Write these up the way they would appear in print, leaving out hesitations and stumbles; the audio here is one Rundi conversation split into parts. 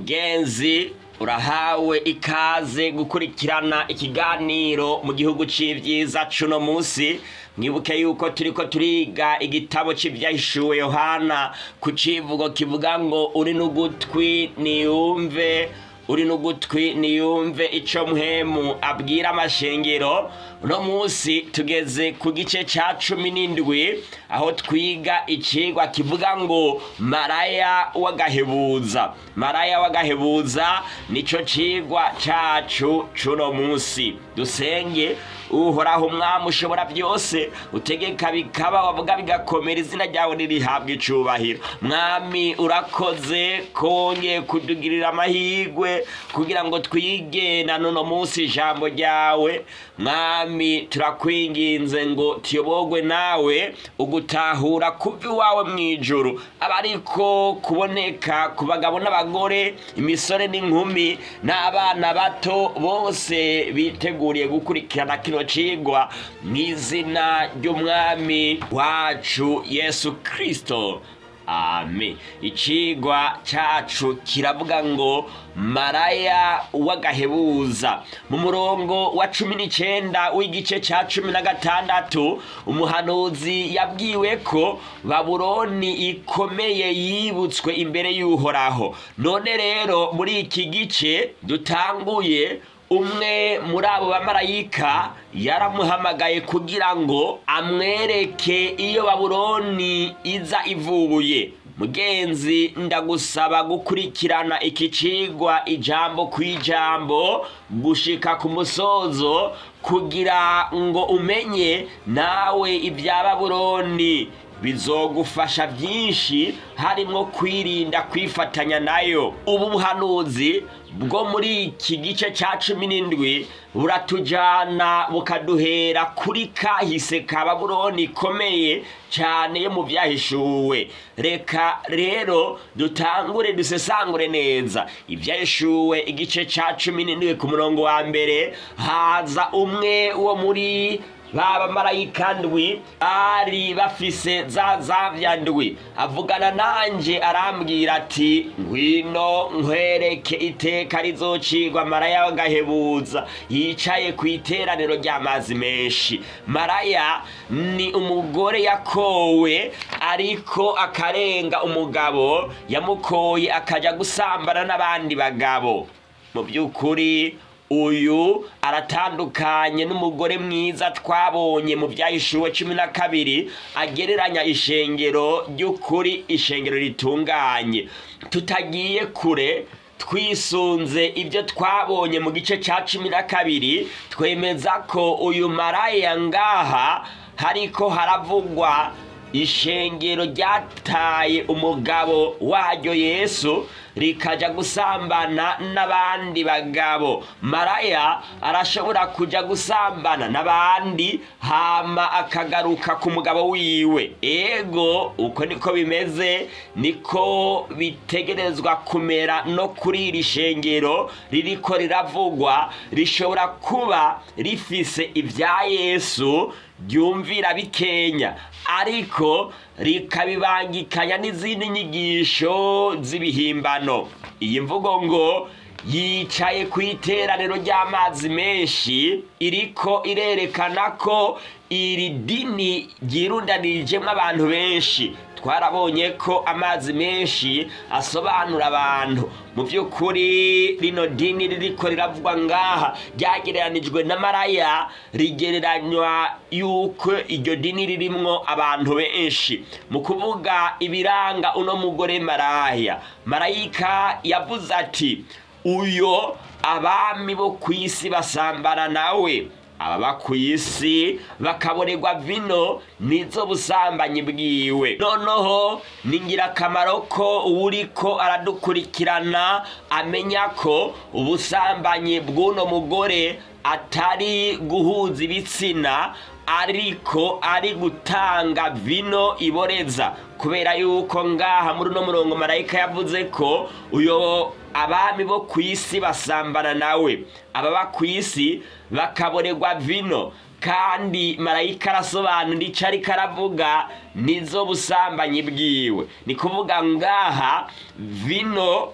Mugenzi, urahawe ikaze gukurikirana ikiganiro mu gihugu c'ivyiza cuno musi. Mwibuke yuko turiko turiga igitabo c'Ivyahishuwe Yohana ku civugo kivuga ngo "Uri n'ugutwi niyumve, uri n'ugutwi niyumve ico Mpwemu abwira amashengero." Uno munsi tugeze ku gice ca 17, aho twiga icigwa kivuga ngo "Maraya w'agahebuza". Maraya w'agahebuza nico cigwa cacu cuno munsi. Dusenge. Uhoraho Umwami ushobora byose, utegeka bikaba, wavuga bigakomera, izina ryawe nirihabwa icubahiro. Mwami, urakoze ko wongeye kudugirira amahirwe kugira ngo twige na nuno munsi ijambo ryawe. Mwami, turakwinginze ngo tuyoborwe nawe, ugutahura kuva iwawe mu ijuru aba ariko kuboneka ku bagabo n'abagore, imisore n'inkumi n'abana bato, bose biteguriye gukurikirana kino cigwa, mu izina ry'Umwami wacu Yesu Kristo, amen. Icigwa cacu kiravuga ngo "Maraya w'agahebuza". Mu murongo wa 19 w'igice ca 16, umuhanuzi yabwiwe ko Babuloni ikomeye yibutswe imbere y'Uhoraho. None rero muri iki gice dutanguye, umwe muri abo bamarayika yaramuhamagaye kugira ngo amwereke iyo Babuloni iza ivuye. Mugenzi, ndagusaba gukurikirana iki cigwa ijambo ku ijambo gushika ku musozo, kugira ngo umenye nawe ibya Babuloni. Bizogufasha byinshi, harimo kwirinda kwifatanya nayo. Ubu buhanuzi bwo muri iki gice cya 17 buratujana, bukaduhera kuri kahise ka Babuloni ikomeye cyane yo mu Byahishuwe. Reka rero dutangure dusesangure neza Ibyahishuwe igice cya 17 ku murongo wa mbere. Haza umwe wo muri ba bamarayika ndwi bari bafise za zavya ndwi, avugana nanje arambwira ati: "Ngwino nkwereke iteka rizocirwa maraya w'agahebuza yicaye ku iteraniro ry'amazi menshi." Maraya ni umugore yakowe ariko akarenga umugabo yamukoye, akaja gusambana n'abandi bagabo. Mu by'ukuri uyu aratandukanye n'umugore mwiza twabonye mu Byahishuwe 12, agereranya ishengero ry'ukuri, ishengero ritunganye. Tutagiye kure, twisunze ibyo twabonye mu gice cya 12, twemeza ko uyu maraya ngaha hariko haravugwa ishengero ryataye umugabo waryo Yesu, rikaja gusambana n'abandi bagabo. Maraya arashobora kuja gusambana n'abandi, hama akagaruka ku mugabo wiwe. Ego, uko niko bimeze, niko bitegerezwa kumera no kuri iri shengero ririko riravugwa. Rishobora kuba rifise ibya Yesu ryumvira bikenya, ariko rikabibangikanya n'izindi nyigisho z'ibihimbano. Iyi mvugo ngo "yicaye ku iteraniro ry'amazi menshi" iriko irerekana ko iri dini ryirundanirijemo abantu benshi. Twarabonye ko amazi menshi asobanura abantu. Mu by'ukuri rino dini ririko riravugwa ngaha ryagereranijwe na maraya, rigereranywa yuko iryo dini ririmwo abantu benshi. Mu kuvuga ibiranga uno mugore maraya, marayika yavuze ati: "Uyo abami bo ku isi basambana nawe, ababa ku isi bakaborerwa vino nizo busambanyi bwiwe." Noneho ni ingirakamaro ko uwuriko aradukurikirana amenya ko ubusambanyi bw'uno mugore atari guhuza ibitsina, ariko ari gutanga vino iboreza, kubera yuko ngaha muri uno murongo marayika yavuze ko uyo abami bo ku isi basambana nawe, ababa ku isi bakaborerwa vino. Kandi marayika arasobanura icyo ariko aravuga: nizo busambanyi bwiwe. Ni kuvuga ngaha vino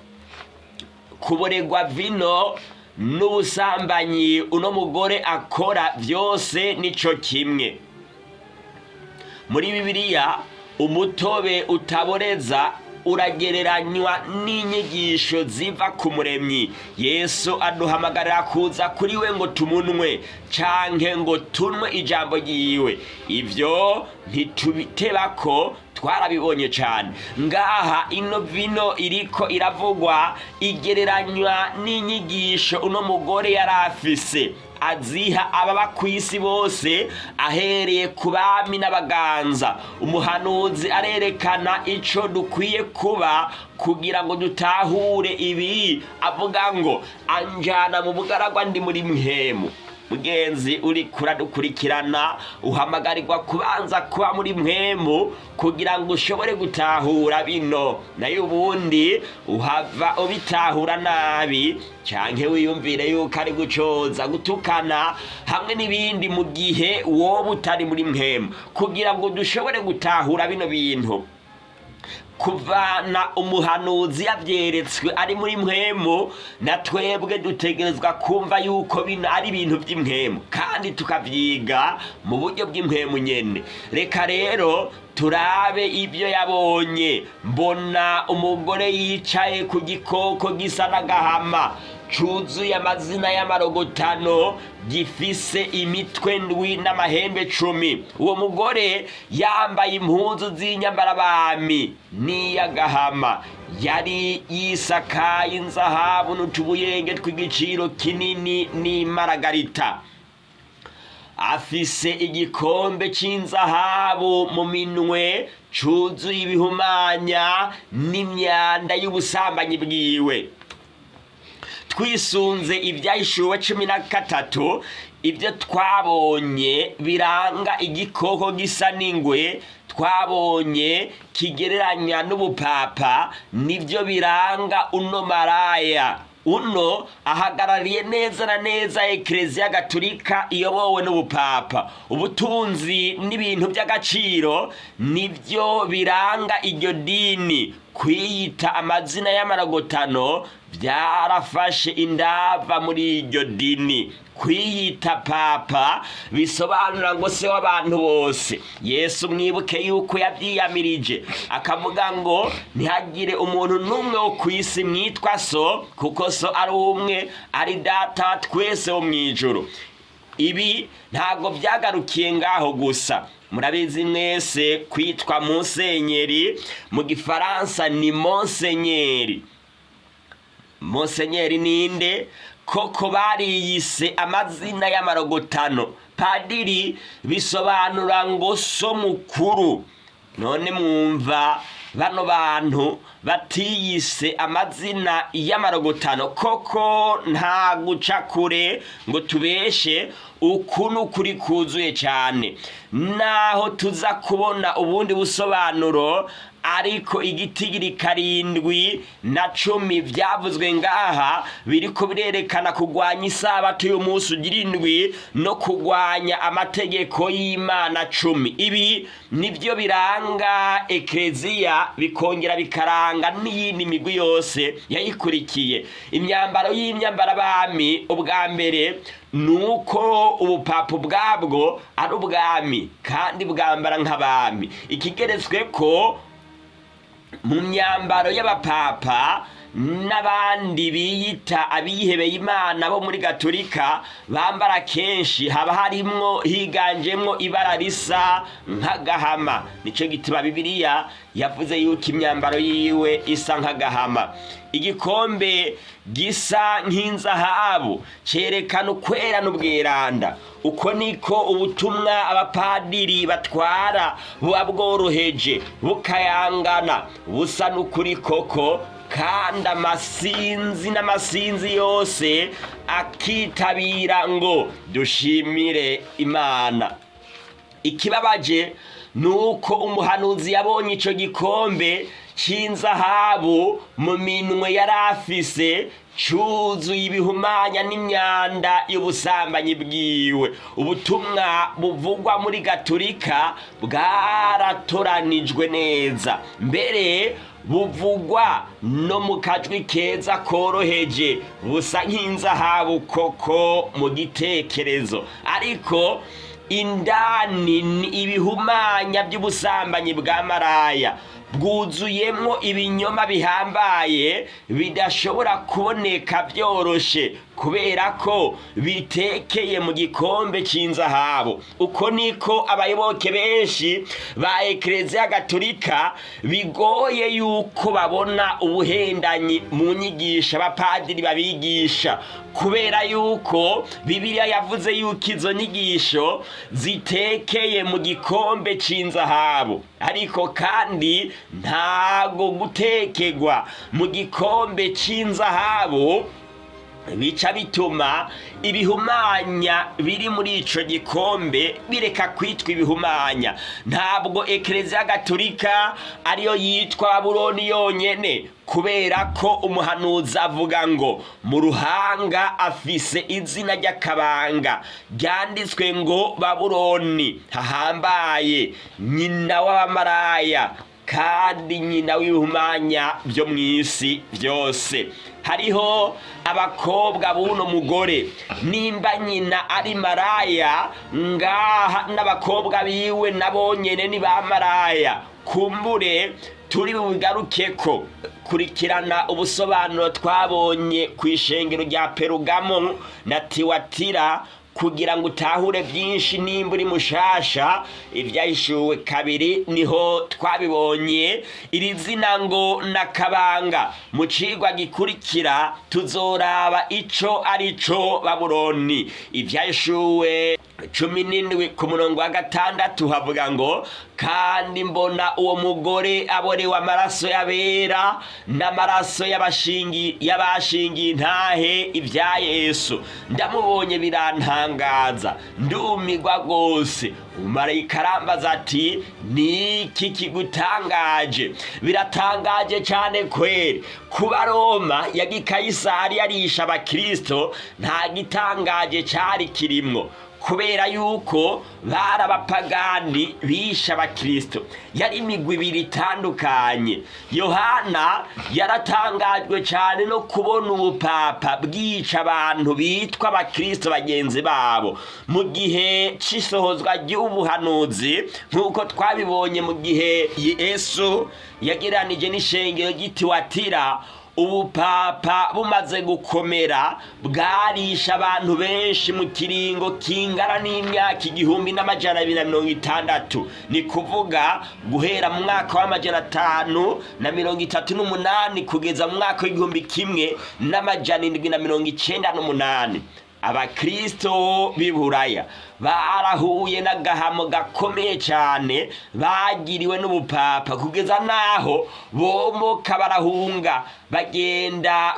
Kuboregwa vino n'ubusambanyi uno mugore akora byose nico kimwe. Muri Bibiliya, umutobe utaboreza uragereranywa n'inyigisho ziva ku Muremyi. Yesu aduhamagarira kuza kuri we ngo tumunwe canke ngo tunwe ijambo ryiwe. Ivyo ntitubitebako, twarabibonye cane. Ngaha ino vino iriko iravugwa igereranywa n'inyigisho uno mugore yari afise, aziha ababa ku isi bose, ahereye ku bami n'abaganza. Umuhanuzi arerekana ico dukwiye kuba kugira ngo dutahure ibi. Avuga ngo: "Anjana mu bugaragwa ndi muri mpwemu." Mugenzi uri kuradukurikirana, uhamagarirwa kubanza kuba muri mpwemu kugira ngo ushobore gutahura bino, nayo ubundi uhava ubitahura nabi canke wiyumvire yuko ari gucoza, gutukana hamwe n'ibindi, mu gihe wowe utari muri mpwemu. Kugira ngo dushobore gutahura bino bintu, kuvana umuhanuzi yavyeretswe ari muri mpwemu, na twebwe dutegerezwa kumva yuko bino ari ibintu vy'impwemu kandi tukavyiga mu buryo bw'impwemu nyene. Reka rero turabe ibyo yabonye. "Mbona umugore yicaye ku gikoko gisa n'agahama, cuzuye amazina y'amarogotano, gifise imitwe ndwi n'amahembe 10. Uwo mugore yambaye impuzu z'inyambarabami n'iy'agahama, yari yisakaye inzahabu n'utubuyenge tw'igiciro kinini n'imaragarita. Afise igikombe c'inzahabu mu minwe cuzuye ibihumanya n'imyanda y'ubusambanyi bwiwe." Twisunze Ibyahishuwe 13, ibyo twabonye biranga igikoko gisa n'ingwe twabonye kigereranya n'ubupapa, nibyo biranga uno maraya. Uno ahagarariye neza na neza Ekereziya Gatulika iyobowe n'ubupapa. Ubutunzi n'ibintu by'agaciro nibyo biranga iryo dini. Kwiyita amazina y'amarogotano byarafashe indava muri iryo dini. Kwiyita papa bisobanura ngo se w'abantu bose. Yesu, mwibuke yuko yabyiyamirije, akavuga ngo: "Ntihagire umuntu n'umwe wo ku isi mwitwa so, kuko so ari umwe, ari Data twese wo mu ijuru." Ibi ntabwo byagarukiye ngaho gusa. Murabizi mwese, kwitwa musenyeri, mu gifaransa ni monseigneur. Monseigneur ninde? Koko bariyise amazina y'amarogotano. Padiri bisobanura ngo so mukuru. None mwumva bano bantu batiyise amazina y'amarogotano koko? Nta guca kure ngo tubeshe, uku ni ukuri kuzuye cyane. Naho tuza kubona ubundi busobanuro, ariko igitigiri 7 na 10 byavuzwe ngaha biriko birerekana kurwanya isabato y'umunsi ugira indwi no kurwanya amategeko y'Imana 10. Ibi nibyo biranga ekereziya, bikongera bikaranga n'iyindi migwi yose yayikurikiye. Imyambaro y'imyambarabami, ubwa mbere ni uko ubupapa ubwabwo ari ubwami kandi bwambara nk'abami. Ikigeretswe ko mu myambaro y'abapapa n'abandi biyita abihebeye Imana bo muri Gaturika bambara, kenshi haba harimwo, higanjemwo ibara risa nk'agahama. Nicyo gituma Bibiliya yavuze yuko imyambaro yiwe isa nk'agahama. Igikombe gisa nk'inzahabu cyerekana ukwera n'ubweranda. Uko niko ubutumwa abapadiri batwara buba bworoheje, bukayangana, busa n'ukuri koko, kandi amasinzi n'amasinzi yose akitabira ngo dushimire Imana. Ikibabaje ni uko umuhanuzi yabonye icyo gikombe cy'inzahabu mu minwe yari afise cuzuye ibihumanya n'imyanda y'ubusambanyi bwiwe. Ubutumwa buvugwa muri Gaturika bwaratoranijwe neza mbere. Buvugwa no mu kajwi keza koroheje, busa nk'inzahabu koko mu gitekerezo, ariko indani ni ibihumanya by'ubusambanyi bwa maraya, bwuzuyemwo ibinyoma bihambaye bidashobora kuboneka byoroshe kubera ko bitekeye mu gikombe c'inzahabu. Uko niko abayoboke benshi ba Ekereziya Gatolika bigoye yuko babona ubuhendanyi mu nyigisho abapadiri babigisha, kubera yuko Bibiliya yavuze yuko izo nyigisho zitekeye mu gikombe c'inzahabu. Ariko kandi ntago gutekegwa mu gikombe c'inzahabu bica bituma ibihumanya biri muri ico gikombe bireka kwitwa ibihumanya. Ntabwo Ekereziya Gatolika ariyo yitwa Babuloni yonyene, kubera ko umuhanuzi avuga ngo mu ruhanga afise izina ry'akabanga ryanditswe ngo Babuloni hahambaye, nyina w'abamaraya kandi nyina w'ibihumanya byo mu isi byose. Hariho abakobwa b'uno mugore, nimba nyina ari maraya, ngaha n'abakobwa biwe nabo nyene ni ba maraya. Kumbure turi bugarukeko kurikirana ubusobanuro twabonye ku ishengero rya Perugamo na Tiwatira kugira ngo utahure byinshi nimba uri mushasha. Ibyahishuwe 2 niho twabibonye iri zina ngo nakabanga. Mu cigwa gikurikira tuzoraba ico ari co Babuloni. Ibyahishuwe 17 ku murongo wa 6 havuga ngo kandi mbona uwo mugore aborewe amaraso y'abera n'amaraso y'abashingiye intahe ibya Yesu. Ndamubonye birantangaza, ndumirwa rwose. Umumarayika arambaza ati niki kigutangaje? Biratangaje cyane kweri kuba Roma ya Gikayisari yarisha abakristo, nta gitangaje cyari kirimwo, kubera yuko bari abapagani bishe abakristo. Yari imigwi ibiri itandukanye. Yohana yaratangajwe cyane no kubona ubupapa bwica abantu bitwa abakristo bagenzi babo mu gihe c'isohozwa ry'ubuhanuzi, nk'uko twabibonye mu gihe Yesu yagereranije n'ishengero ry'Itiwatira. Ubupapa bumaze gukomera bwarisha abantu benshi mu kiringo kingana n'imyaka 1260, ni kuvuga guhera mu mwaka wa 538 kugeza mu mwaka wa 1798. Abakristo b'i Buraya barahuye n'agahamo gakomeye cyane bagiriwe n'ubupapa, kugeza naho bomoka barahunga bagenda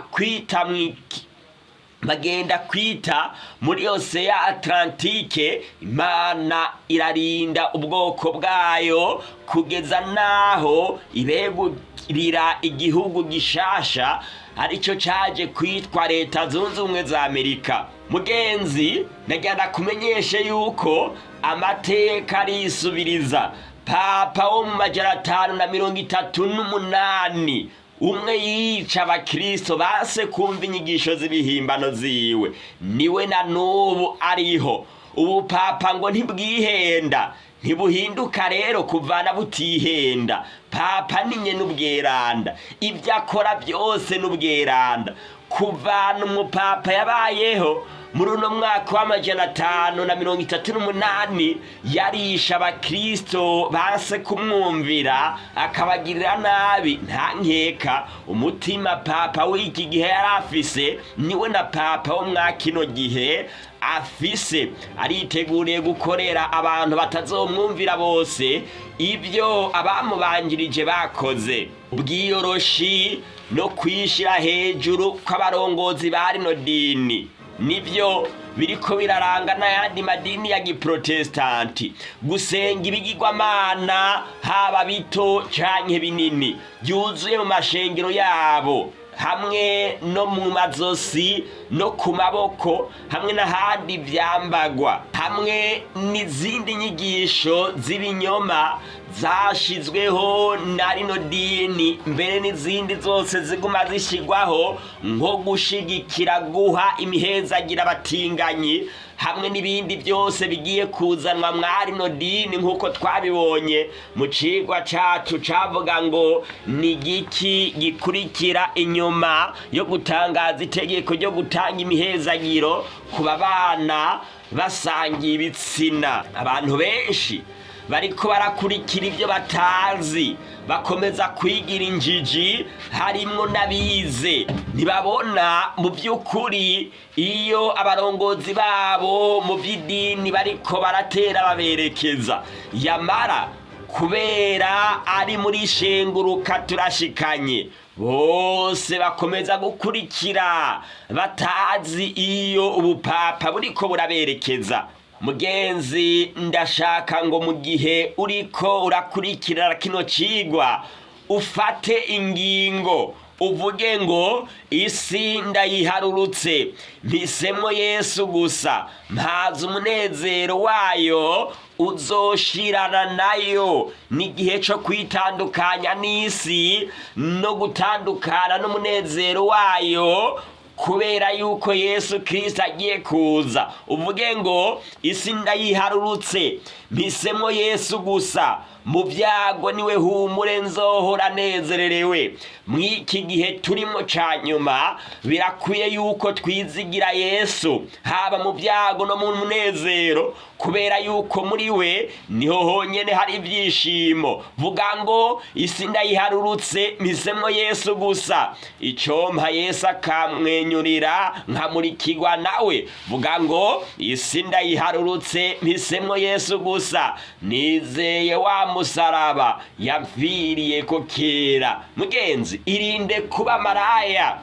kwita muri Oseya Atlantike. Imana irarinda ubwoko bwayo kugeza naho ibegurira igihugu gishasha aricyo caje kwitwa Leta Zunze Ubumwe za Amerika. Mugenzi, nagenda kumenyeshe yuko amateka arisubiriza. Papa wo mu 538 umwe yica abakristo base kumva inyigisho z'ibihimbano ziwe, niwe na n'ubu ariho. Ubu papa ngo ntibwihenda, ntibuhinduka rero kuvana butihenda. Papa ninye n'ubweranda, ibyo akora byose n'ubweranda. Kuvana umupapa yabayeho muri uno mwaka wa 538 yarisha abakristo base kumwumvira akabagirira nabi, nta nkeka umutima papa w'iki gihe yari afise niwe na papa wo mwa kino gihe afise. Ariteguriye gukorera abantu batazomwumvira bose ibyo abamubanjirije bakoze. Ubwiyoroshi no kwishira hejuru kw'abarongozi ba rino dini nibyo biriko biraranga n'ayandi madini ya giprotestanti. Gusenga ibigirwamana haba bito canke binini byuzuye mu mashengero yabo, hamwe no mu mazosi no ku maboko, hamwe n'ahandi vyambagwa, hamwe n'izindi nyigisho z'ibinyoma Zashizweho na rino dini, mbere n'izindi zose ziguma zishyirwaho, nko gushigikira guha imihezagira abatinganyi hamwe n'ibindi byose bigiye kuzanwa mwa rino dini, nk'uko twabibonye mu cigwa cacu cavuga ngo ni igiki gikurikira inyuma yo gutangaza itegeko ryo gutanga imihezagiro ku babana basangiye ibitsina. Abantu benshi bariko barakurikira ibyo batazi, bakomeza kwigira injiji, harimwo n'abize. Ntibabona mu by'ukuri iyo abarongozi babo mu by'idini bariko baratera baberekeza. Yamara kubera ari muri shenguruka turashikanye, bose bakomeza gukurikira batazi iyo ubupapa buriko buraberekeza. Mugenzi, ndashaka ngo mu gihe uriko urakurikirana kino cigwa ufate ingingo, uvuge ngo: "Isi ndayiharurutse, mpisemwo Yesu gusa, mpaza umunezero wayo uzoshirana nayo." N'igihe cyo kwitandukanya n'isi no gutandukana n'umunezero wayo, kubera yuko Yesu Kirisito agiye kuza. Uvuge ngo: "Isi ndayiharurutse, mpisemwo Yesu gusa. Mu byago niwe humure, nzohora nezererewe." Mw'iki gihe turimo ca nyuma, birakwiye yuko twizigira Yesu haba mu byago no mu munezero, kubera yuko muri we niho honyene hari ibyishimo. Vuga ngo: "Isi ndayiharurutse, mpisemwo Yesu gusa. Icompa Yesu akamwenyurira, nkamurikirwa nawe." Vuga ngo: "Isi ndayiharurutse, mpisemwo Yesu gusa. Nizeye wa musaraba yapfiriye ko kera." Mugenzi, irinde kuba maraya.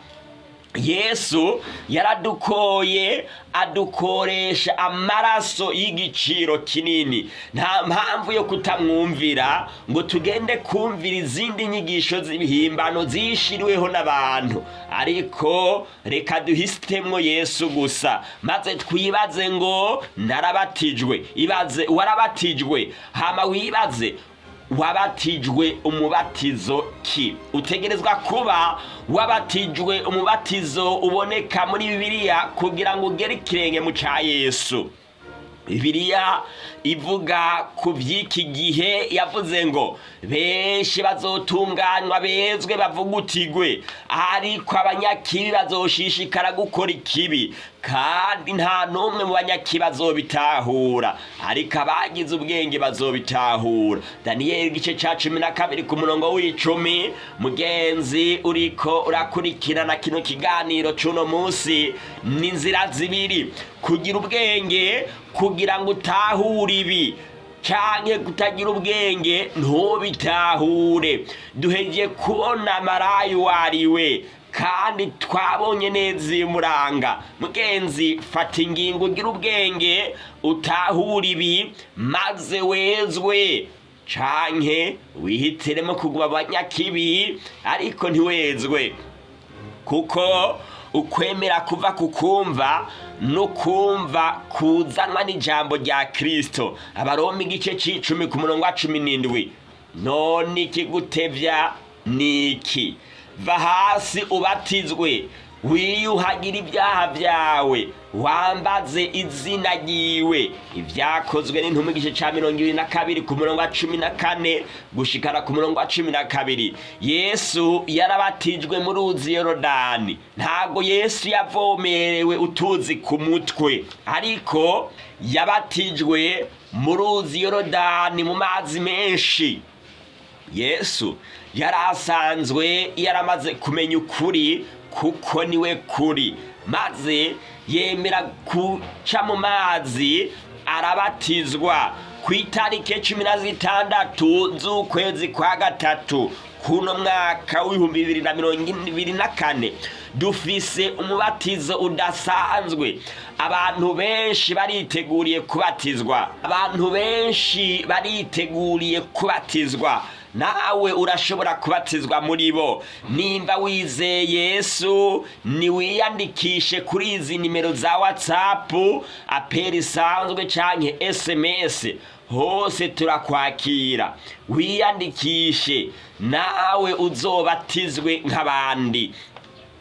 Yesu yaradukoye, adukoresha amaraso y'igiciro kinini. Nta mpamvu yo kutamwumvira ngo tugende kumvira izindi nyigisho z'ibihimbano zishiriweho n'abantu, ariko reka duhitemwo Yesu gusa, maze twibaze ngo: "Narabatijwe?" Ibaze: warabatijwe? Hama wibaze: wabatijwe umubatizo ki? Utegerezwa kuba wabatijwe umubatizo uboneka muri Bibiliya kugira ngo ugere ikirenge mu ca Yesu. Bibiliya ivuga ku by'iki gihe, yavuze ngo benshi bazotunganywa, bezwe, bavugutigwe, ariko abanyakibi bazoshishikara gukora ikibi, kandi nta n'umwe mu banyakibi bazobitahura, ariko abagize ubwenge bazobitahura. Daniyeli igice ca 12 ku murongo w'10. Mugenzi uriko urakurikirana kino kiganiro c'uno munsi, ni inzira zibiri: kugira ubwenge kugira ngo utahure ibi, canke kutagira ubwenge ntubitahure. Duhejeje kubona maraya uwariwe, kandi twabonye neza imuranga. Mugenzi, fata ingingo, ugira ubwenge, utahure ibi, maze wezwe, canke wihitiremo kuguma abanyakibi ariko ntiwezwe, kuko ukwemera kuva ku kumva, no kumva kuzanwa n'ijambo rya Kristo. Abaroma igice c'icumi ku murongo wa 17. None ikigutevya ni iki? Va hasi ubatizwe, wiyuhagira ibyaha byawe, wambaze izina ryiwe. Ibyakozwe n'Intumwa igice ca 22 ku murongo wa 14 gushikana ku murongo wa 12. Yesu yarabatijwe mu ruzi Yorodani. Ntabwo Yesu yavomerewe utuzi ku mutwe, ariko yabatijwe mu ruzi Yorodani, mu mazi menshi. Yesu yari asanzwe yaramaze kumenya ukuri, kuko niwe kuri, maze yemera guca mu mazi arabatizwa ku itariki 16 z'ukwezi kwa gatatu kuno mwaka w'2024. Dufise umubatizo udasanzwe. Abantu benshi bariteguriye kubatizwa. Abantu benshi bariteguriye kubatizwa. Nawe urashobora kubatizwa muri bo. Nimba wizeye Yesu, niwiyandikishe kuri izi nimero za WhatsApp, appel isanzwe canke SMS, hose turakwakira. Wiyandikishe nawe uzobatizwe nk'abandi.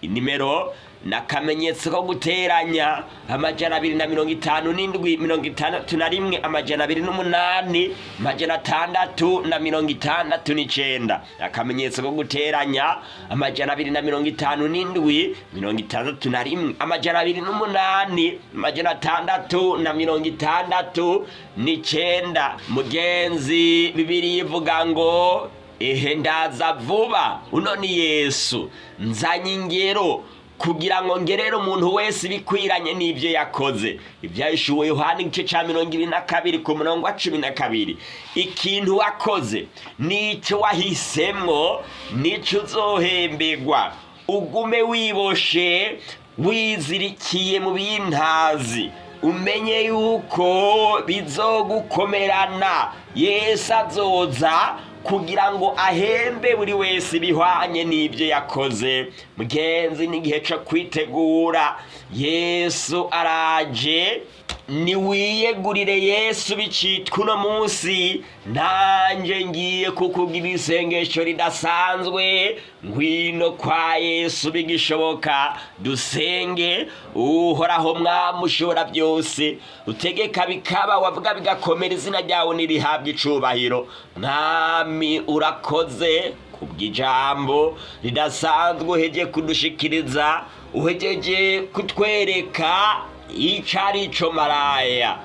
Inimero ni akamenyetso ko guteranya 257 61 208 669. Akamenyetso ko guteranya 257 61 208 669. Mugenzi, Bibiliya ivuga ngo: "Ehe, ndaza vuba." Uno ni Yesu: "Nzanye ingero kugira ngo ngerere umuntu wese ibikwiranye n'ibyo yakoze." Ibyahishuwe Yohani igice cya 22 ku murongo wa 12. Ikintu wakoze n'icyo wahisemwo n'icyo uzohemberwa. Ugume wiboshe, wizirikiye mu bintazi, umenye yuko bizogukomerana. Yesu azoza kugira ngo ahembe buri wese ibihwanye n'ibyo yakoze. Mugenzi, n'igihe cyo kwitegura, Yesu araje. Niwiyegurire Yesu bicitwa uno munsi. Nanjye ngiye kukugira isengesho ridasanzwe. Ngwino kwa Yesu bigishoboka. Dusenge. Uhoraho Mwami ushobora byose, utegeka bikaba, wavuga bigakomera, izina ryawe nirihabwa icubahiro. Mwami, urakoze kubw'ijambo ridasanzwe uheje kudushikiriza, uhejeje kutwereka ico ari co maraya.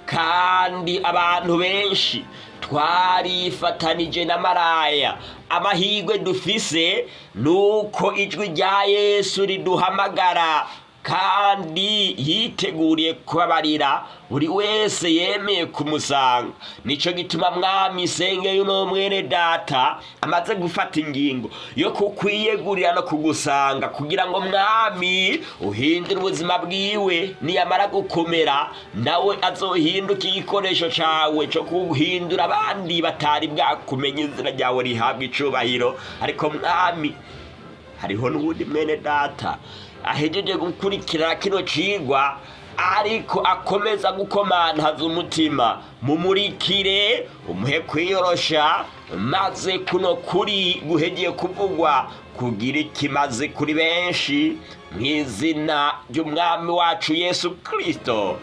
Kandi abantu benshi twarifatanije na maraya. Amahirwe dufise nuko ijwi rya Yesu riduhamagara, kandi yiteguriye kubabarira buri wese yemeye kumusanga. Nico gituma, Mwami, isengeye uno mwene data amaze gufata ingingo yo kukwiyegurira no kugusanga, kugira ngo, Mwami, uhindure ubuzima bwiwe. Niyamara gukomera, nawe azohinduka igikoresho cawe co guhindura abandi batari bwakumenya. Izina ryawe rihabwa icubahiro. Ariko Mwami, hariho n'uwundi mwene data ahejeje gukurikira kino cigwa ariko akomeza gukomantaza umutima. Mumurikire, umuhe kwiyorosha, maze kuno kuri guhegeye kuvugwa kugira ikimaze kuri benshi, mu izina ry'Umwami wacu Yesu Kristo,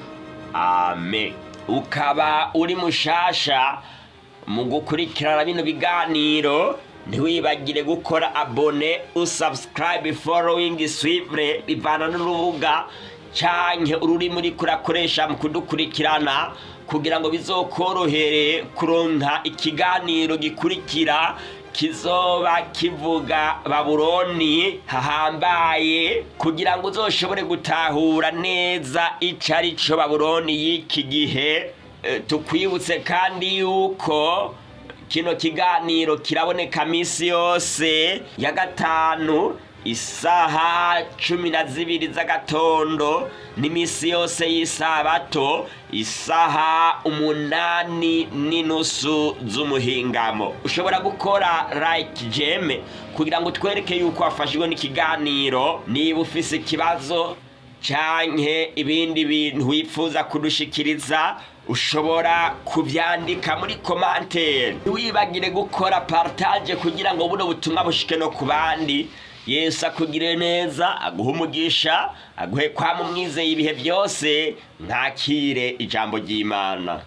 amen. Ukaba uri mushasha mu gukurikirana bino biganiro, ntiwibagire gukora abonner, usubscribe, following, suivre, bivana n'urubuga canke ururimi uriko urakoresha mu kudukurikirana, kugira ngo bizokorohere kuronka ikiganiro gikurikira kizoba kivuga Babuloni hahambaye, kugira ngo uzoshobore gutahura neza ico ari co Babuloni y'iki gihe. Tukwibutse kandi yuko kino kiganiro kiraboneka misi yose ya gatanu isaha 12 z'agatondo, n'imisi yose y'isabato isaha 8:30 z'umuhingamo. Ushobora gukora like, j'aime, kugira ngo utwereke yuko wafashijwe n'ikiganiro. Niba ufise ikibazo canke ibindi bintu wifuza kudushikiriza, ushobora kuvyandika muri commentaire. Ntiwibagire gukora partage kugira ngo buno butumwa bushike no ku bandi. Yesu akugire neza, aguhe umugisha, aguhe kwama umwizeye ibihe byose. Mwakire ijambo ry'Imana.